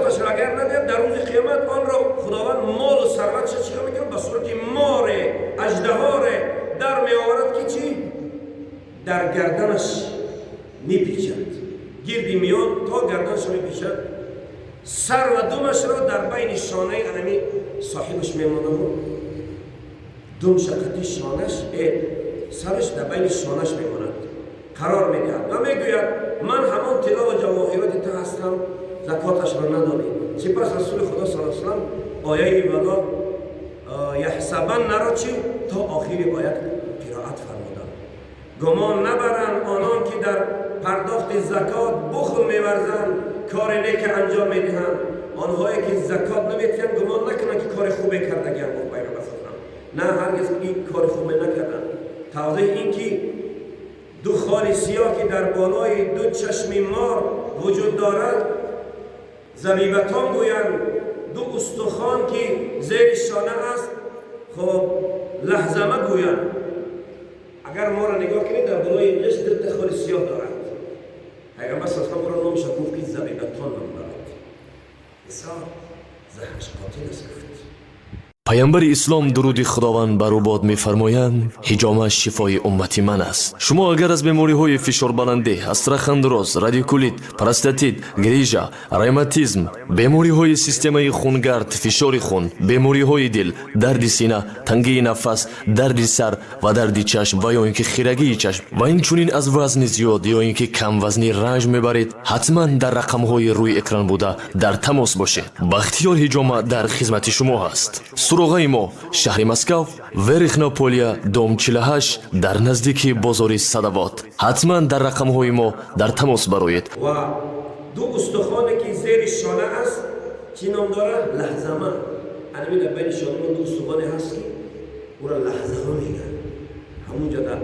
Закоташро агар надиҳад, дар рӯзи қиёмат онро Худованд мол ва сарватша чӣ мекунад? Ба сурати море, аждаҳоре дар меоварад, ки чӣ? Дар гарданаш мепечад, гирди миён то гарданаш мепечад, сар ва думашро дар байни шонаи анами соҳибаш мемонаву думша қати шонаш, сараш дар байни шонаш мемонад, қарор медиҳад ва мегӯяд: ман ҳамон тилло ва ҷавоҳироти ту ҳастам, закоташро надодӣ. Сипас Расули Худо саллаллоҳу алайҳи васаллам ояи вала яҳсабаннаро чӣ то охири оят қироат фармуданд. Гумон набаранд онон ки дар пардохти закот бухл меварзанд, кори неке анҷом медиҳанд. Онҳое ки закот намедиҳанд, гумон накунанд ки кори хубе кардагианд, гуфт Пайғамбар саллаллоҳу алайҳи васаллам. На, ҳаргиз ин кори хубе накарданд. Тавзеҳ ин ки ду холи сиёҳ ки дар болои ду чашми мор вуҷуд дорад, забибатон гӯянд, ду устухон ки зери шона аст, хоб лаҳзама гӯянд. Агар моро нигоҳ кунед, дар болои инҷаш дута холи сиёҳ дорад. Пайғамбар саллаллоҳу алайҳи васаллам ӯро номша гуфт ки забибатон ном дорад. Бисёр заҳраш қотил аст, гуфт. Паямбари ислом, дуруди Худованд бар ӯ бод, мефармоянд: ҳиҷома шифои уммати ман аст. Шумо агар аз бемориҳои фишорбаландӣ, остеохондроз, радикулит, простатит, грижа, ревматизм, бемориҳои системаи хунгард, фишори хун, бемориҳои дил, дарди сина, тангии нафас, дарди сар ва дарди чашм ва ё ин ки хирагии чашм ва инчунин аз вазни зиёд ё ин ки камвазнӣ ранҷ мебаред, ҳатман дар рақамҳои рӯи экран буда дар тамос бошед. Бахтиёр Ҳиҷома дар хизмати шумо ҳаст. Суроғаи мо: шаҳри Москав, Верхнего Поля, дом 48, дар наздики бозори Садовод. Ҳатман дар рақамҳои мо дар тамос бароед. Ва ду устухоне ки зери шона аст, чӣ ном дорад? Лаҳзама. Анами дар байни шона мо ду устухоне ҳаст, ки ӯро лаҳзама мегӯянд. Ҳамунҷо дар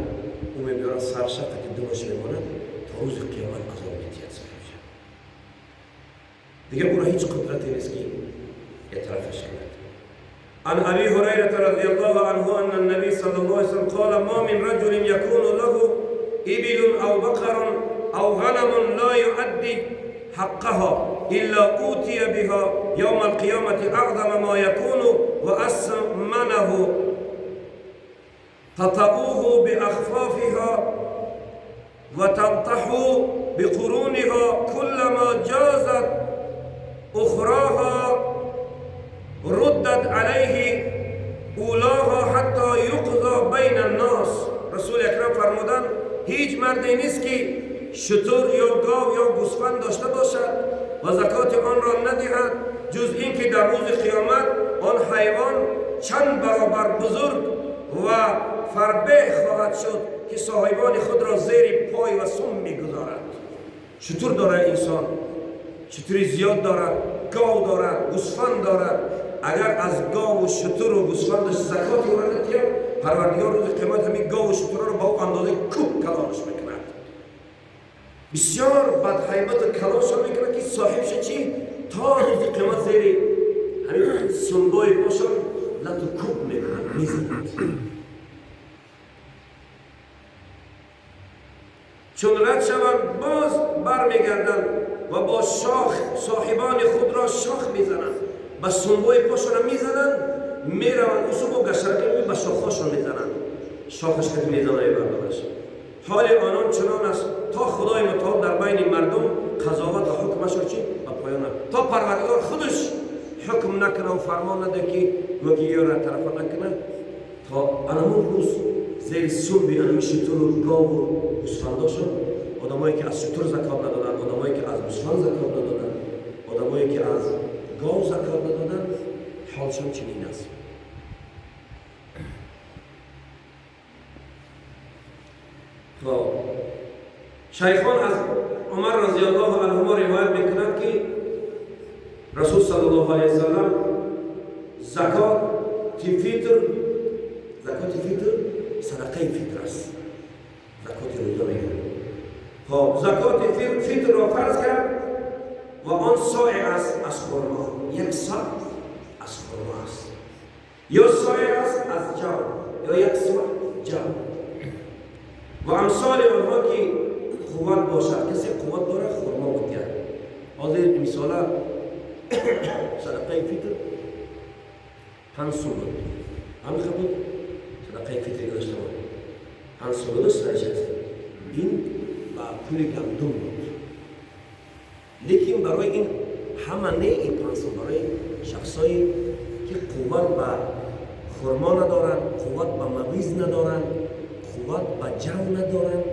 ӯ мебиёрад, сарша қати думаш мемонад, то рӯзи қиёмат азоб медиҳад соҳибша. Дигар ӯро ҳеҷ қудрате нест ки эътирофаш кунад. عن أبي هريرة رضي الله عنه أن النبي صلى الله عليه وسلم قال: ما من رجل يكون له إبل أو بقر أو غنم لا يؤدي حقها إلا أوتي بها يوم القيامة أعظم ما يكون وأسمنه، تطؤه بأخفافها وتنطح بقرونها، كلما جازت أخراها ردت عليه أولاها حتى يقضى بين الناس. رسول اکرم فرمودند: هیچ مردی نیست که شتر یا گاو یا گوسفند داشته باشد و زکات آن را ندهد، جز اینکه در روز قیامت آن حیوان چند برابر بزرگ و فربه خواهد شد که صاحبان خود را زیر پای و سم میگذارد. شتر داره انسان، شتری زیاد دارد، گاو دارد، گوسفند دارد، اگر از گاو و شتر و گوسفندش زکات او را ندهد، پروردگار روز قیامت همین گاو و شتر را با او اندازه کوه کلانش میکند، بسیار بدهیبت و کلانش میکند که صاحبش چی؟ تا روز قیامت زیر همین سنبای پاشان لط و کوب میکند، میزند. چون رد شوند باز برمیگردند و با شاخ صاحبان خود را شاخ میزنند، به سنبای پاشان را میزنند، میروند اوسو با گشرکه به شاخهاشان میزنند، شاخش که میزنند بردارش. حال آنان چنان است تا خدای متعال در بین مردم قضاوت و حکمش را چی به پایان، تا پروردگار خودش حکم نکنه و فرمان نده که وگی را طرف نکنه، تا انمون روز زیر سنب انمی شتر و گاو و گوسفنداشون، آدمایی که از شتر زکات ندادن، آدمایی که از گوسفند زکات ندادن، آدمایی که از گاو زکات ندادن، حالشان چنین است. خب شیخان از عمر رضی الله عنهما روایت میکنند که رسول صلی الله علیه وسلم زکات فطر، زکات فطر صدقه فطر است، زکات روزه میگن. خب زکات فطر را فرض کرد و آن ساع است از خرما، یک ساع از خرما است، یا ساع است از جو، یا یک ساع جو و امثال آنها که قوت باشد. کسی قوت داره خرما بدهد. حاضر مثالا Садақаи фитр 5 сум буд, ҳамиқа буд садақаи фитри гузаштамон, 5 сум буд. Аст, ин ба пули гандум буд, лекин барои ин ҳама не, ин 5 сум барои шахсое ки қувват ба хурмо надоранд, қувват ба мавиз надоранд, қувват ба ҷав надоранд,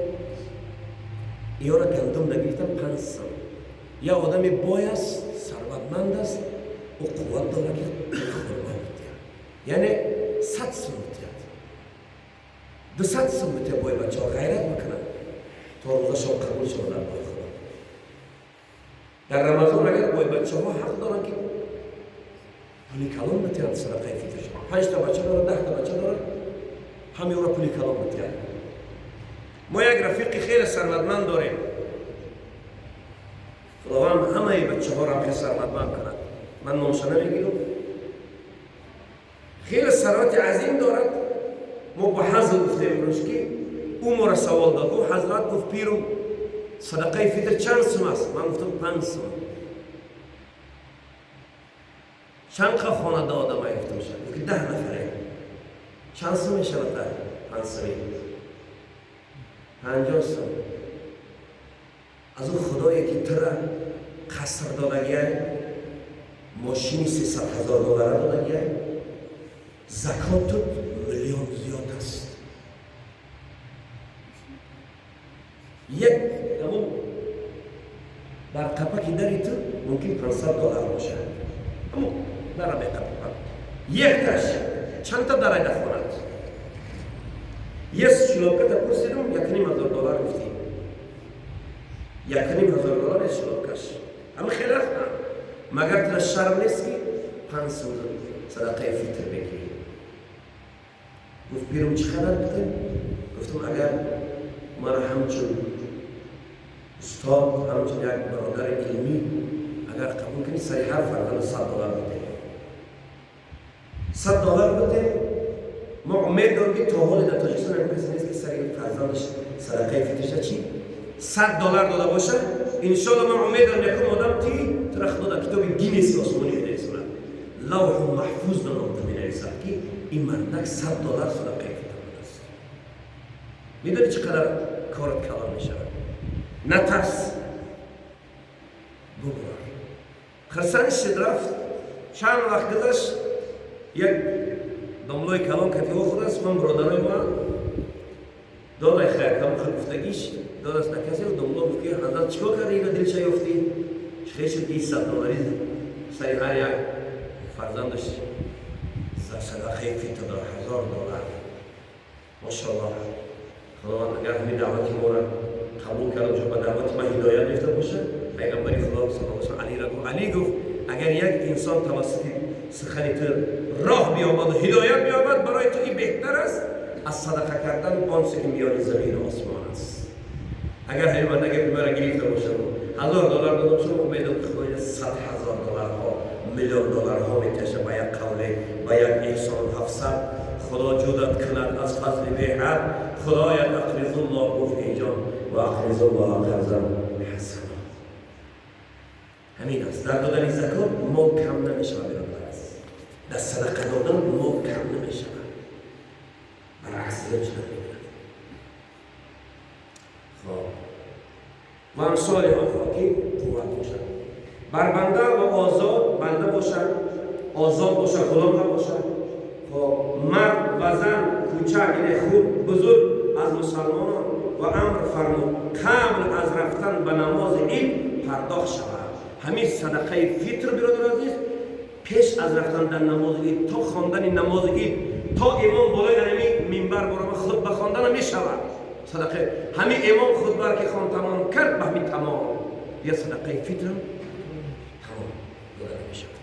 иёра гандум нагирифтан 5 сум. Я одаме бой аст, сарватманд аст, ӯ қувват дорад, ки хурмо битиҳад, яъне 100 сум битиҳад, 200 сум битиҳад. Бой бачаҳо ғайрат бикунанд, то рӯзашон қабул шавад дар бой Худо. Дар Рамазон агар бойбачаҳо ҳақ доранд, ки пули калон битиҳанд садақаи фитршон. Панҷта бача дорад, 10та бача дорад, ҳамеора пули калон битиҳад. Мо як рафиқи хеле сарватманд дорем, Худованд ҳамаи бачаҳоро ҳам хеле сарватманд кунад. Ман номша намегирам, хеле сарвати азим дорад. Мо ба ҳазл гуфтем имрӯз, ки ӯ моро савол дод. Гуфт: «Ҳазрат, — гуфт, — пирум, садақаи фитр чанд сум аст?» Ман гуфтам: «5 сум». «Чанд қа хонада одамай?» — гуфтам. Гуфт ки: «10 нафаре». «Чанд сум мешавад 5 суми?» «50 сум». «Аз ӯ Худое ки тура қаср додагиай, мошини 300 000 доллара додагиай, закотут миллион зиёд аст. Як ҳамон дар қапаки дари ту мумкин 500 доллар бошад, ҳамон дара меқапа якташ чандта дарай дар хонат?» Ес шлёпката пурсидум, 1500 доллар гуфтӣ. 1500 доллар ес шлёпкаш ҳама хеле аст. Магар тура шарм нест, ки 5 сум садақаи фитр мегирӣ?» Гуфт: «Пирум, чӣ қадар гуфтем?» Гуфтам: «Агар мара ҳамчун устод, ҳамчун як бародари илмӣ агар қабул кунӣ, сари ҳар фарзанда 100 доллар бидем, 100 доллар бидем. Мо умед дорем, ки то ҳоле дар Тоҷикистон ягон касе нест, ки сари фарзандаш садақаи фитрша чӣ 100 доллар дода боша. Иншоалло, ман умед дорам, якум одам ти. Тура Худо дар китоби Гиннеси осмонӣ менависонад, Лавҳу Маҳфуз ном ту менависад, ки ин мардак 100 доллар садақаи фитр додааст. Медонӣ, чӣ қадар корат калон мешавад? Натарс, бубор». Хирсанд шид, рафт. Чанд вақт гузашт, як домлои калон катиҳо худааст. Ман бародарои ман додай хайр кам гуфтагиш додаст на касе. Домло гуфт ки: «Ҳазрат, чикор карди, ина дилша ёфтӣ? Чӣ шуд, ки 100 доллари сари ҳар як фарзандаш садақаи фитр дод, 1000 доллар?» Мошаллоҳ, Худованд агар ҳамин даъвати моро қабул карда бошад, ба даъвати ман ҳидоят ёфта бошад. Пайғамбари Худо саллаллоҳу алайҳи Алира гуфт, Али гуфт: «Агар як инсон тавассути сухани ту роҳ биёбаду ҳидоят биёбад, барои ту ин беҳтар аст аз садақа кардан он чизе ки миёни замину осмон аст». Агар ҳамин ман агар маро гирифта бошад, 1000 доллар дода бошам, умедам, ки Худоя 100 000 долларҳо, миллион долларҳо меташа ба як қавле, ба як эҳсон ҳафтсад. Худо ҷудат кунад аз фазли беҳад. Худоят ақризуллоҳ гуфт эҷон ва ақризуллоҳ қарзан ҳасана. Ҳамин аст: дар додани закот мол кам намешавад, бародар аст, дар садақа додан мол кам намешавад, баръакс зиёд шудан мегирад. Хоб, ва амсоли онҳо, ки қувват бошад бар банда ва озод банда бошад, озод бошад, ғулом набошад. Хоб, мард ва зан, кӯчак, яъне хурд, бузург аз мусалмонон. Ва амр фармуд, қабл аз рафтан ба намози ид пардохт шавад ҳамин садақаи фитр. Биродари азиз, пеш аз рафтан дар намози ид, то хондани намози ид, то имом болои ҳамин минбар барома хутба хондана мешавад садақа. Ҳамин имом хутбаро ки хон, тамом кард, ба ҳамин тамом я садақаи фитрам тамом дода намешавад.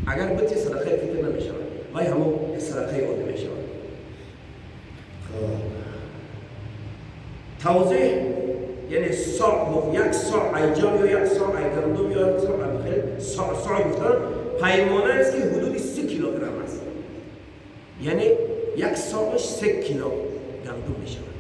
Агар бити, садақаи фитр намешавад, вай ҳамон садақаи оддӣ мешавад. Тавзеҳ, яъне соъ гуфт, як соъ айҷав ё як соъ ай гандум ё як соъ хел. Соъ гуфтан паймона аст, ки ҳудуди 30 килограмм аст, яъне як соъаш 3 кило гандум мешавад.